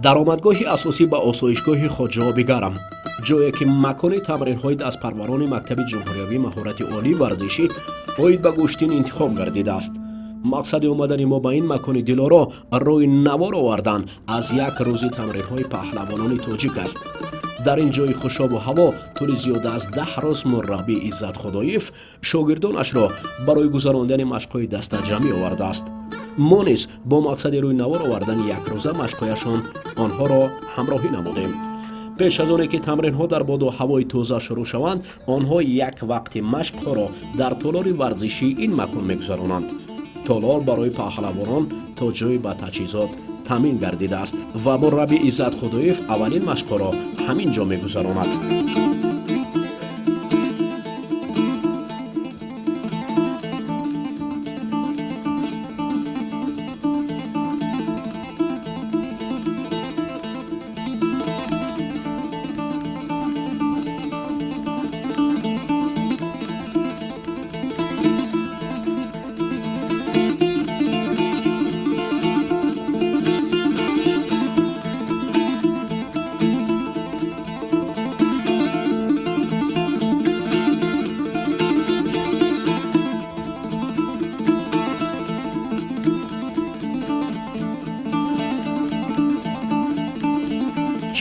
Даромадгоҳи асосӣ ба осоишгоҳи Хоҷаоби Гарм, ҷое ки макони тамринҳои дастпарварони мактаби ҷумҳуриявии маҳорати олии варзишӣ оид ба гӯштин интихоб гардидааст. Мақсади омадани мо ба ин макони дилоро рӯи навор овардан аз як рӯзи тамринҳои паҳлавонони тоҷик аст. Дар ин ҷои хушобу ҳаво тӯли зиёда аз 10 рӯз мураббӣ Иззат Худоев шогирдонашро барои гузарондани машқҳои дастаҷамъӣ овардааст. Мо низ бо мақсади рӯи навор овардани якрӯза машқҳояшон онҳоро ҳамроҳӣ намудем. Пеш аз оне ки тамринҳо дар боду ҳавои тоза шурӯъ шаванд, онҳо як вақти машқҳоро дар толори варзишии ин макон мегузаронанд. Толор барои паҳлавонон то ҷои ба таҷҳизот таъмин гардидааст ва мураббӣ Иззат Худоев аввалин машқҳоро ҳамин ҷо мегузаронад.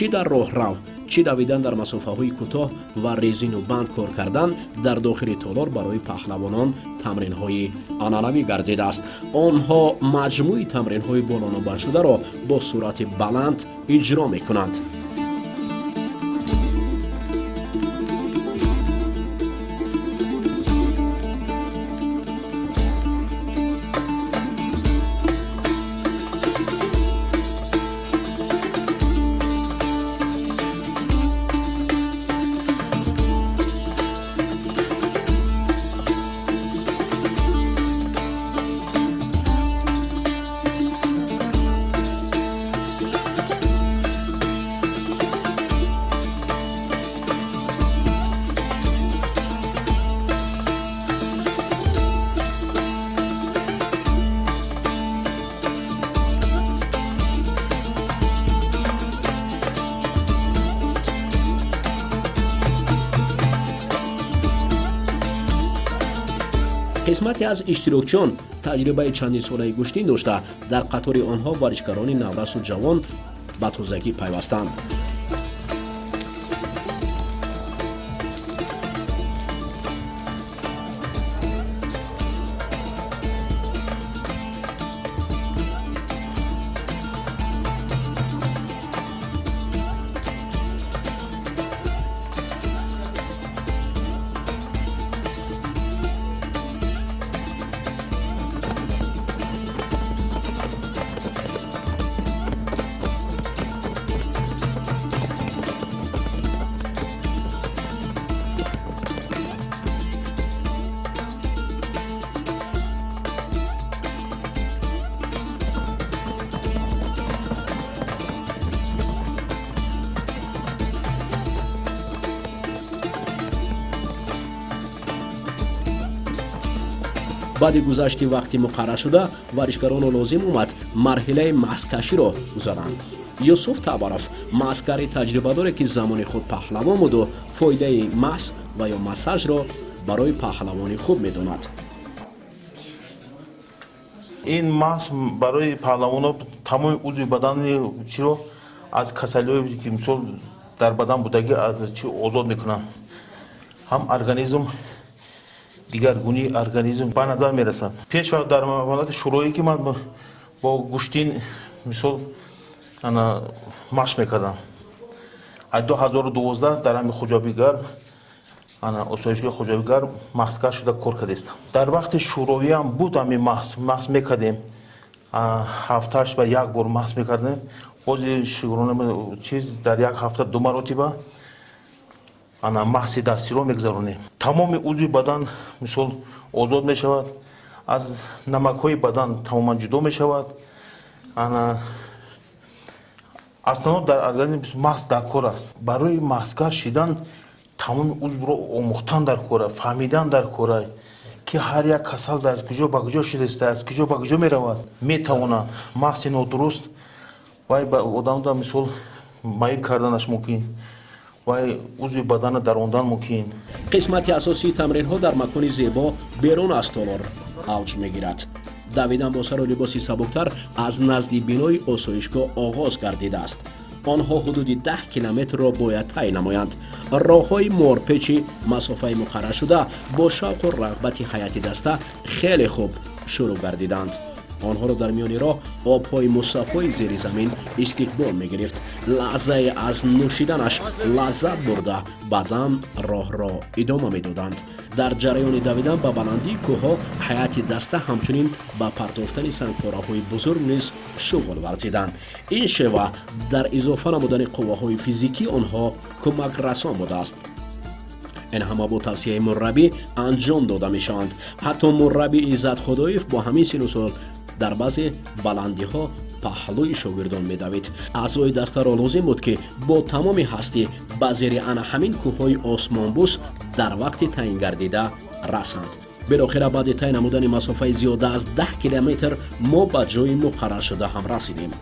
Чӣ дар роҳрав, чӣ давидан дар масофаҳои кӯтоҳ ва резину банд кор кардан дар дохили толор барои паҳлавонон тамринҳои анъанавӣ гардидааст. Онҳо маҷмӯи тамринҳои болонобаршударо бо суръати баланд иҷро мекунанд. Қисмате аз иштирокчиён таҷрибаи чандинсолаи гӯштин дошта, дар қатори онҳо варзишгарони наврасу ҷавон ба тозагӣ пайвастанд. Баъди гузашти вақти муқарраршуда варзишгаронро лозим омад марҳилаи маскаширо гузаранд. Юсуф Табаров, маскари таҷрибадоре, ки замони худ паҳлавон буду фоидаи мас ва ё массажро барои паҳлавони хуб медонад. Ин маҳз барои паҳлавоно тамоми узви бадани чиро аз касалиҳое, ки мисол дар бадан будагӣ, аз чи озод мекунанд. Ҳам организм, дигаргунии организм ба назар мерасад. Пеш вақт дар ҳолати шӯроӣ, ки ман бо гӯштин мисол ана машқ мекардам, аз 2012 дар ҳами Хоҷаоби Гарм, ана осоишгоҳи Хоҷаоби Гарм маскар шуда кор кардастам. Дар вақти шӯровиам буд ҳами маҳз мекардем, ҳафтааш ба як бор маҳз мекардем. Бози шукрона, чиз дар як ҳафта ду маротиба ана маҳси дастиро мегузаронем. Тамоми узви бадан мисол озод мешавад, аз намакҳои бадан тамоман ҷудо мешавад. Ана аслан дар организм маҳз дар кор аст. Барои маҳзкар шидан тамоми узвро омӯхтан дар кора, фаҳмидан дар кора, ки ҳар як касал аз куҷо ба куҷо шудааст, аз куҷо ба куҷо меравад. Метавонад маҳзи нодуруст. Вай ба одамда, мисол, маиб карданаш мумкин, вай узви бадана дарондан мумкин. Қисмати асосии тамринҳо дар макони зебо берун аз толор авҷ мегирад. Давидан бо сару либоси сабуктар аз назди бинои осоишгоҳ оғоз гардидааст. Онҳо ҳудуди 10 километрро бояд тай намоянд. Роҳҳои морпечи масофаи муқарраршуда бо шавқу рағбати ҳайати даста хеле хуб шурӯъ гардиданд. Онҳоро дар миёни роҳ обҳои мусаффои зери замин истиқбол мегирифт. Лаҳзае аз нӯшиданаш лаззат бурда, баъдан роҳро идома медоданд. Дар ҷараёни давидан ба баландии кӯҳҳо ҳайати даста ҳамчунин ба партофтани сангпораҳои бузург низ шуғл варзиданд. Ин шева дар изофа намудани қувваҳои физикии онҳо кӯмакрасон будааст. Ин ҳама бо тавсияи мураббӣ анҷом дода мешаванд. Ҳатто мураббӣ Иззат Худоев бо ҳамин сину сол дар баъзе баландиҳо паҳлӯи шогирдон медавид. Аъзои дастаро лозим буд, ки бо тамоми ҳастӣ ба зери ана ҳамин кӯҳҳои осмонбӯс дар вақти таъингардида расанд. Билохира баъди тай намудани масофаи зиёда аз 10 километр мо ба ҷои муқарраршуда ҳам расидем.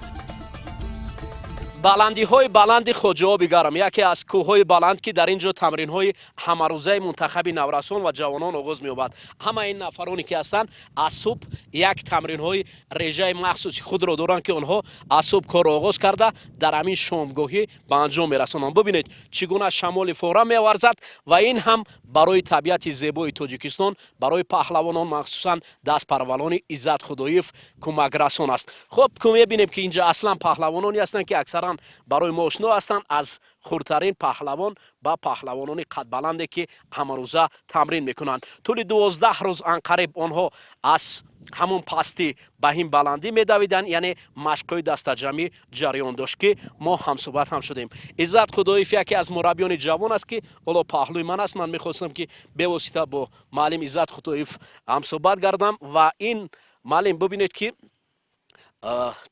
Баландиҳои баланди Хоҷаоби Гарм, яке аз кӯҳҳои баланд, ки дар ин ҷо тамринҳои ҳамарӯзаи мунтахаби наврасон ва ҷавонон оғоз меёбад. Ҳама ин нафароне ки ҳастанд, аз субҳ як тамринҳои режаи махсуси худро доранд, ки онҳо аз субҳ корро оғоз карда, дар ҳамин шомгоҳӣ ба анҷом мерасонанд. Бубинед, чӣ гуна шамоли фора меварзад ва ин ҳам барои табиати зебои Тоҷикистон, барои паҳлавонон, махсусан дастпарварони Иззат Худоев кӯмакрасон аст. Хуб, ку мебинем, ки инҷа аслан паҳлавононе ҳастанд, ки аксаран барои мо ошно ҳастанд, аз хурдтарин паҳлавон ба паҳлавонони қадбаланде, ки ҳамарӯза тамрин мекунанд. Тӯли 12 рӯз анқариб онҳо аз ҳамон пастӣ ба ҳин баландӣ медавиданд, яъне машқҳои дастаҷамъӣ ҷараён дошт, ки мо ҳамсӯҳбат ҳам шудем. Иззат Худоев яке аз мураббиёни ҷавон аст, ки ҳоло паҳлӯи ман аст. Ман мехостам, ки бевосита бо муаллим Иззат Худоев ҳамсӯҳбат гардам. Ва ин муаллим, бубинед, ки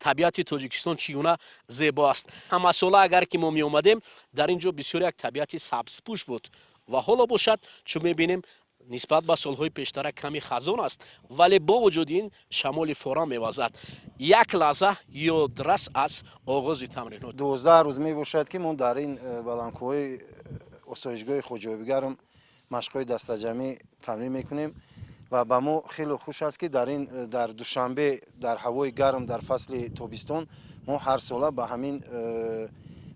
табиати Тоҷикистон чӣ гуна зебо аст. Ҳамасола агар ки мо меомадем, дар ин ҷо бисёр як табиати сабзпӯш буд ва ҳоло бошад, чун мебинем, нисбат ба солҳои пештара ками хазон аст, вале бо вуҷуди ин шамоли фора мевазад. Як лаҳза ёдрас аз оғози тамринҳо. 12 рӯз мебошад, ки мо дар ин баландкӯҳои осоишгоҳи Хоҷаоби Гарм машқҳои дастаҷамъӣ тамрин мекунем ва ба мо хеле хуш аст, ки дар ин дар Душанбе, дар ҳавои гарм, дар фасли тобистон мо ҳар сола ба ҳамин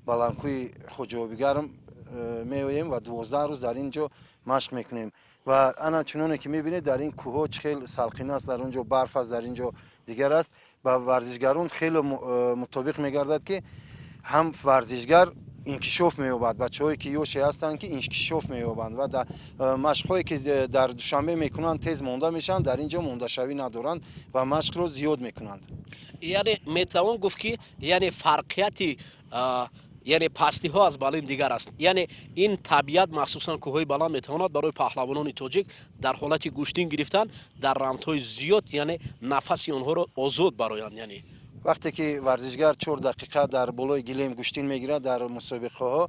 баландкӯҳи Хоҷаоби Гарм меоем ва 12 рӯз дар ин ҷо машқ мекунем. Ва ана чуноне ки мебинед, дар ин кӯҳҳо чӣ хел салқин аст, дар он ҷо барф аст, дар ин ҷо дигар аст. Ба варзишгарон хеле мутобиқ мегардад, ки ҳам варзишгар инкишоф меёбад, бачаҳое ки ёше ҳастанд, ки инкишоф меёбанд ва машқҳое ки дар Душанбе мекунанд, тез монда мешаванд, дар ин ҷо мондашавӣ надоранд ва машқро зиёд мекунанд. Яъне метавон гуфт, ки яъне фарқияти, яъне пастиҳо аз баланд дигар аст. Яъне ин табиат, махсусан кӯҳҳои баланд, метавонад барои паҳлавонони тоҷик дар ҳолати гӯштин гирифтан дар раундҳои зиёд, яъне нафаси онҳоро озод бароянд, яъне Вақте ки варзишгар 4 дақиқа дар болои гилем гӯштин мегирад дар мусобиқаҳо,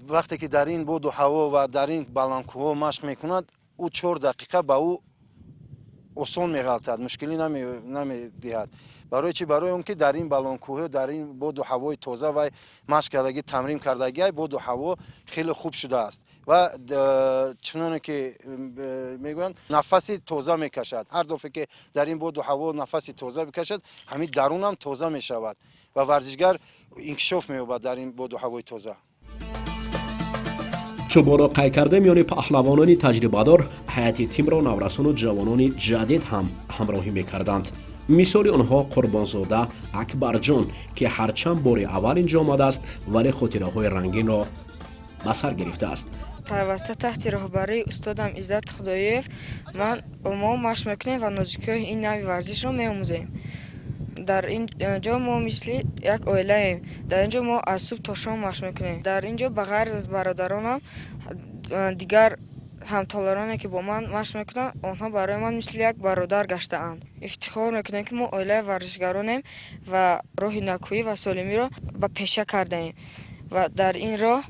вақте ки дар ин боду ҳаво ва дар ин баландкӯҳҳо машқ мекунад, ӯ 4 дақиқа ба ӯ осон меғалтад, мушкилӣ намедиҳад. Барои чӣ? Барои он ки дар ин баландкӯҳҳо, дар ин боду ҳавои тоза вай машқ кардагӣ, тамрин кардагӣ, боду ҳаво хеле хуб шудааст ва чуноне ки мегӯянд, нафаси тоза мекашад. Ҳар дафъе ки дар ин боду ҳаво нафаси тоза бикашад, ҳамин дарунам тоза мешавад ва варзишгар инкишоф меёбад дар ин боду ҳавои тоза. Чӯбонро қайд карда, миёни паҳлавонони таҷрибадор ҳайати тимро наврасону ҷавонони ҷадид ҳам ҳамроҳӣ мекарданд. Мисоли онҳо Қурбонзода Акбарҷон, ки ҳарчанд бори аввал инҷо омадааст, вале хотираҳои рангинро ба сар гирифтааст. Пайваста таҳти роҳбарии устодам Иззат Худоев ман мо машқ мекунем ва нозукиҳои ин навъи варзишро меомӯзем. Дар ин ҷо мо мисли як оилаем. Дар ин ҷо мо аз субҳ то шом машқ мекунем. Дар ин ҷо ба ғайр аз бародаронам дигар ҳамтолароне, ки бо ман машқ мекунанд, онҳо барои ман мисли як бародар гаштаанд. Ифтихор мекунем, ки мо оилаи варзишгаронем ва роҳи накӯӣ ва солимиро ба пеша кардаем ва дар ин роҳ.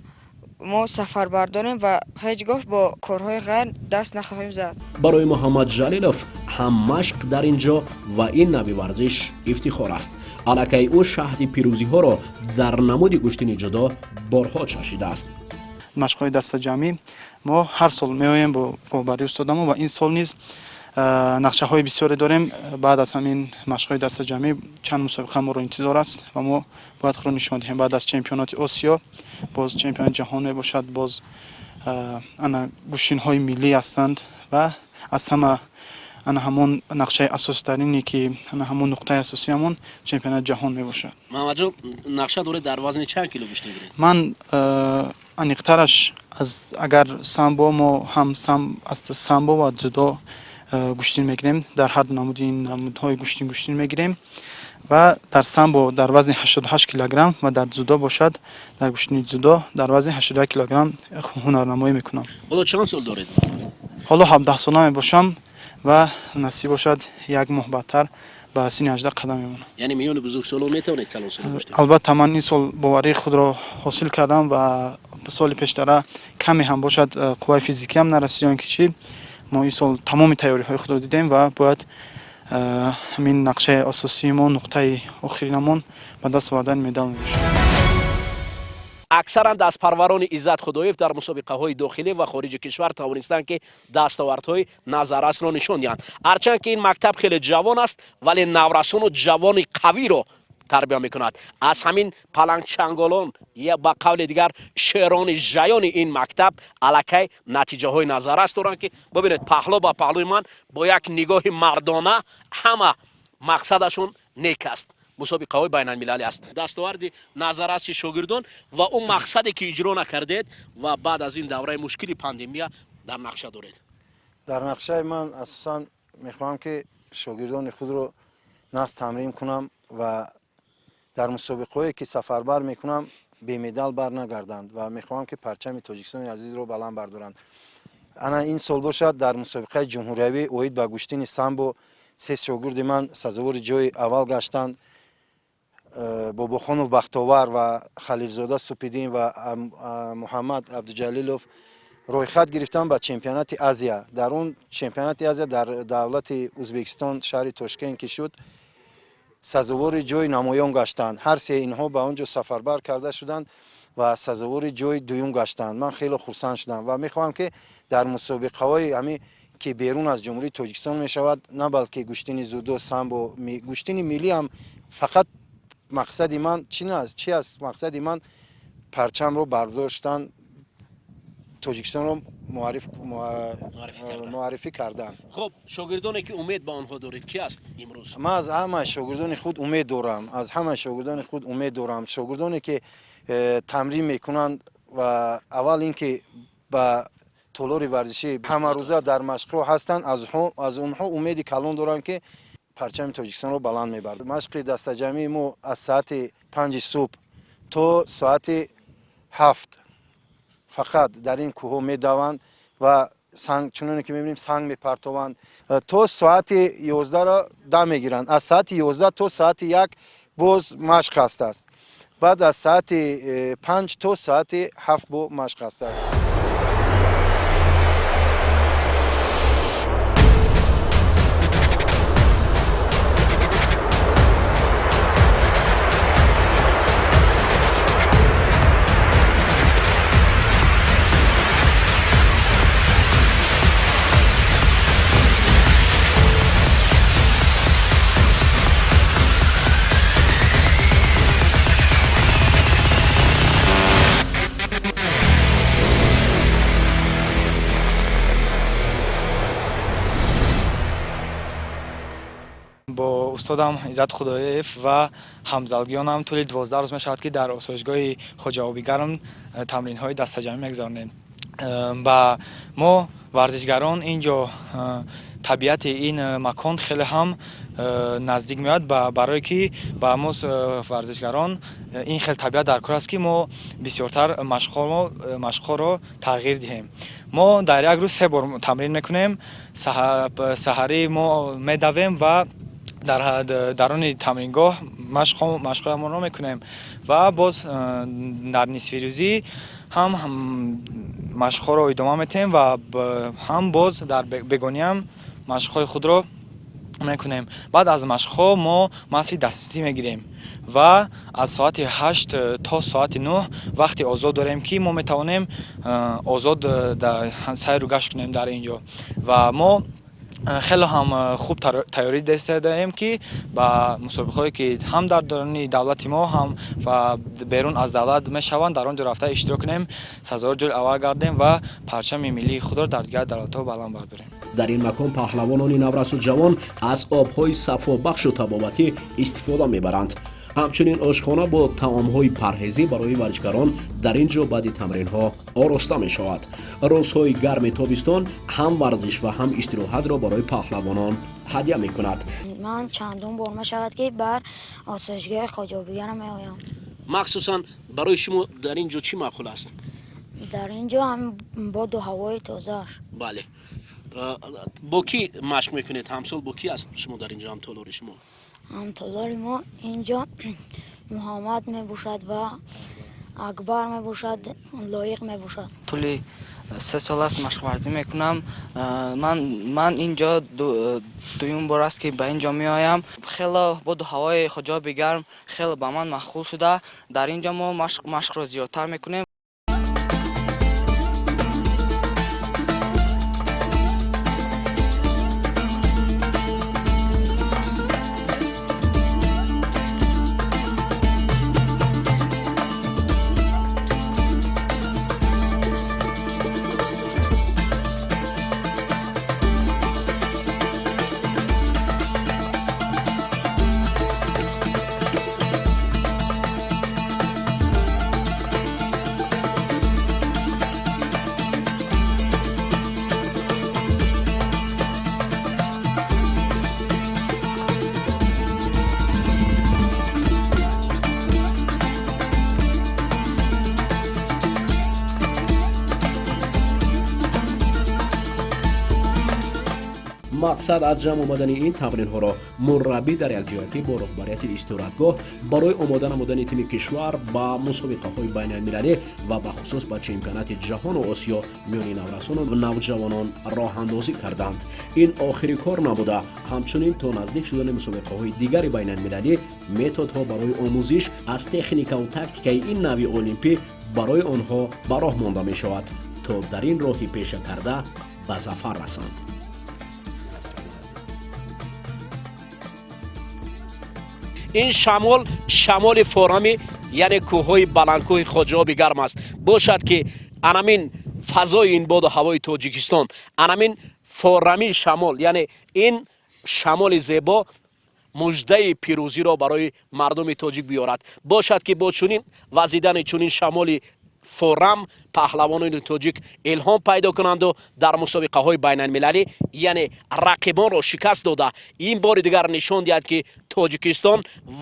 Мо сафарбардорем ва ҳеҷ гоҳ бо корҳои ғайр даст нахоҳем зад. Барои Муҳаммад Ҷалилов ҳам машқ дар ин ҷо ва ин навъи варзиш ифтихор аст. Аллакай ӯ шаҳди пирӯзиҳоро дар намуди гӯштини ҷудо борҳо чашидааст. Машқҳои дастаҷамъӣ мо ҳар сол меоем бо роҳбарии устодамон ва ин сол низ нақшаҳои бисёре дорем. Баъд аз ҳамин машқҳои дастаҷамъӣ чанд мусобиқа моро интизор аст ва мо бояд худро нишон диҳем. Баъд аз чемпионати Осиё боз чемпионати ҷаҳон мебошад, боз ана гӯштинҳои миллӣ ҳастанд ва аз ҳама ана ҳамон нақшаи асоситарине, ки ана ҳамон нуқтаи асосиамон чемпионати ҷаҳон мебошад. Муҳаммадҷон, нақша доред дар вазни чанд кило гӯштин гиред? Ман аниқтараш аз агар самбо, мо ҳам аз самбо ва дзюдо гӯштин мегирем, дар ҳар ду намуди ин намудҳои гӯштин гӯштин мегирем ва дар самбо дар вазни 88 килограмм ва дар дзюдо бошад, дар гӯштини дзюдо дар вазни 81 килограмм ҳунарнамоӣ мекунам. Ҳоло чанд сол доред? Ҳоло 17-сола мебошам ва насиб бошад, як моҳ баъдтар ба синни 18 қадам мемонам. Яъне миёни бузургсолон метавонед калонсоло бошед? Албатта, ман ин сол боварии худро ҳосил кардам ва соли пештара каме ҳам бошад қувваи физикиам нарасид ё ин ки чӣ. Мо ин сол тамоми тайёриҳои худро дидем ва бояд ҳамин нақшаи асосии мо, нуқтаи охиринамон ба даст овардани медал мебошад. Аксаран дастпарварони Иззат Худоев дар мусобиқаҳои дохилӣ ва хориҷи кишвар тавонистанд, ки дастовардҳои назаррасро нишон диҳанд. Ҳарчанд ки ин мактаб хеле ҷавон аст, вале наврасону ҷавони қавиро тарбия мекунад. Аз ҳамин палангчанголон я ба қавли дигар шерони жаёни ин мактаб аллакай натиҷаҳои назаррас доранд, ки бибинед, паҳлӯ ба паҳлӯи ман бо як нигоҳи мардона ҳама мақсадашон нек аст, мусобиқаҳои байналмилалӣ аст. Дастоварди назарраси шогирдон ва он мақсаде, ки иҷро накардед ва баъд аз ин давраи мушкили пандемия дар нақша доред? Дар нақшаи ман асосан мехоҳам, ки шогирдони худро нағз тамрин кунам ва дар мусобиқаҳое, ки сафарбар мекунам, бемедал бар нагарданд ва мехоҳам, ки парчами Тоҷикистони азизро баланд бардоранд. Ана ин сол бошад, дар мусобиқаи ҷумҳуриявӣ оид ба гӯштини самбо се шогирди ман сазовори ҷои аввал гаштанд. Бобохонов Бахтовар ва Халилзода Супиддин ва Муҳаммад Абдуҷалилов рӯйхат гирифтан ба чемпионати Азия. Дар он чемпионати Азия дар давлати Ӯзбекистон, шаҳри Тошкент ки шуд, сазовори ҷои намоён гаштанд. Ҳар се инҳо ба он ҷо сафарбар карда шуданд ва сазовори ҷои дуюм гаштанд. Ман хеле хурсанд шудам ва мехоҳам, ки дар мусобиқаҳои ҳамин, ки берун аз Ҷумҳурии Тоҷикистон мешавад, на балки гӯштини дзюдо, самбо, гӯштини миллӣ ҳам, фақат мақсади ман чи аст? Мақсади ман парчамро бардоштан, Тоҷикистонро муаррифӣ кардан. Хуб, шогирдоне, ки умед ба онҳо доред, ки аст имрӯз? Ман аз ҳама шогирдони худ умед дорам, аз ҳама шогирдони худ умед дорам. Шогирдоне, ки тамрин мекунанд ва аввал ин ки ба толори варзишӣ ҳамарӯза дар машқҳо ҳастанд, аз онҳо умеди калон дорам, ки парчами Тоҷикистонро баланд мебарад. Машқи дастаҷамъии мо аз соати 5-и субҳ то соати 7 фақат дар ин кӯҳҳо медаванд ва санг, чуноне ки мебинем, санг мепартованд, то соати 11-ро дам мегиранд. Аз соати 11 то соати 1 боз машқ ҳастааст. Баъд аз соати 5 то соати 7 бо машқ ҳастааст. Бо устодам Иззат Худоев ва ҳамзалгиёнам тӯли 12 рӯз мешавад, ки дар осоишгоҳи Хоҷаоби Гарм тамринҳои дастаҷамъӣ мегузаронем. Ба мо варзишгарон ин ҷо табиати ин макон хеле ҳам наздик меояд, барое ки ба мо варзишгарон ин хел табиат дар кор аст, ки мо бисёртар машқҳоро тағйир диҳем. Мо дар як рӯз се бор тамрин мекунем. Саҳарӣ мо медавем ва Дар даруни тамрингоҳ машқҳоямонро мекунем ва боз дар нисфирӯзӣ ҳам машқҳоро идома медиҳем ва ҳам боз дар бегониам машқҳои худро мекунем. Баъд аз машқҳо мо маси дастӣ мегирем ва аз соати 8 то соати 9 вақти озод дорем, ки мо метавонем озод сайру гашт кунем дар ин ҷо. Ва мо хеле ҳам хуб тайёрӣ дидаем, ки ба мусобиқаҳое, ки ҳам дар даруни давлати мо, ҳам ва берун аз давлат мешаванд, дар он ҷо рафта иштирок кунем, сазовори ҷои аввал гардем ва парчами миллии худро дар дигар давлатҳо баланд бардорем. Дар ин макон паҳлавонони наврасу ҷавон аз обҳои сафобахшу табобатӣ истифода мебаранд. Ҳамчунин ошхона бо таомҳои парҳезӣ барои варзишгарон дар ин ҷо баъди тамринҳо ороста мешавад. Рӯзҳои гарми тобистон ҳам варзиш ва ҳам истироҳатро барои паҳлавонон ҳадя мекунад. Ман чандум бор мешавад, ки бар осоишгоҳи Хоҷаобигарм меоям. Махсусан барои шумо дар ин ҷо чӣ маъқул аст? Дар ин ҷо ҳам боду ҳавои тозааш. Бале, бо кӣ машқ мекунед? Ҳамсол бо кӣ аст шумо дар ин ҷо, ҳамтолори шумо? Ҳамтолори мо инҷо Муҳаммад мебошад ва Акбар мебошад, Лоиқ мебошад. Тӯли 3 сол аст машқварзӣ мекунам. Ман инҷо дуюм бор аст, ки ба ин ҷо меоям. Хело боду ҳавои Хоҷаоби Гарм хело ба ман маъқул шуда. Дар ин ҷо мо машқро зиёдтар мекунем. Мақсад аз ҷамъ омадани ин тамринҳоро мураббӣ дар якҷоягӣ бо роҳбарияти истироҳатгоҳ барои омода намудани тими кишвар ба мусобиқаҳои байналмилалӣ ва бахусус ба чемпионати ҷаҳону Осиё миёни наврасону навҷавонон роҳандозӣ карданд. Ин охири кор набуда, ҳамчунин то наздик шудани мусобиқаҳои дигари байналмилалӣ методҳо барои омӯзиш аз техникаву тактикаи ин нави олимпӣ барои онҳо ба роҳ монда мешавад, то дар ин роҳи пешакарда ба зафар расанд. Ин шамол шамоли форами, яъне кӯҳҳои баландкӯҳи Хоҷаоби Гарм аст. Бошад, ки анамин фазои ин боду ҳавои Тоҷикистон, анамин форами шамол, яъне ин шамоли зебо муждаи пирӯзиро барои мардуми тоҷик биёрад. Бошад, ки бо чунин вазидани чунин шамоли форам паҳлавонони тоҷик илҳом пайдо кунанду дар мусобиқаҳои байналмилалӣ, яъне рақибонро шикаст дода, ин бори дигар нишон диҳад, ки Тоҷикистон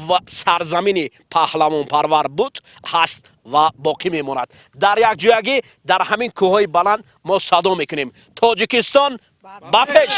ва сарзамини паҳлавонпарвар буд, ҳаст ва боқӣ мемонад. Дар якҷоягӣ дар ҳамин кӯҳҳои баланд мо садо мекунем: Тоҷикистон, ба пеш!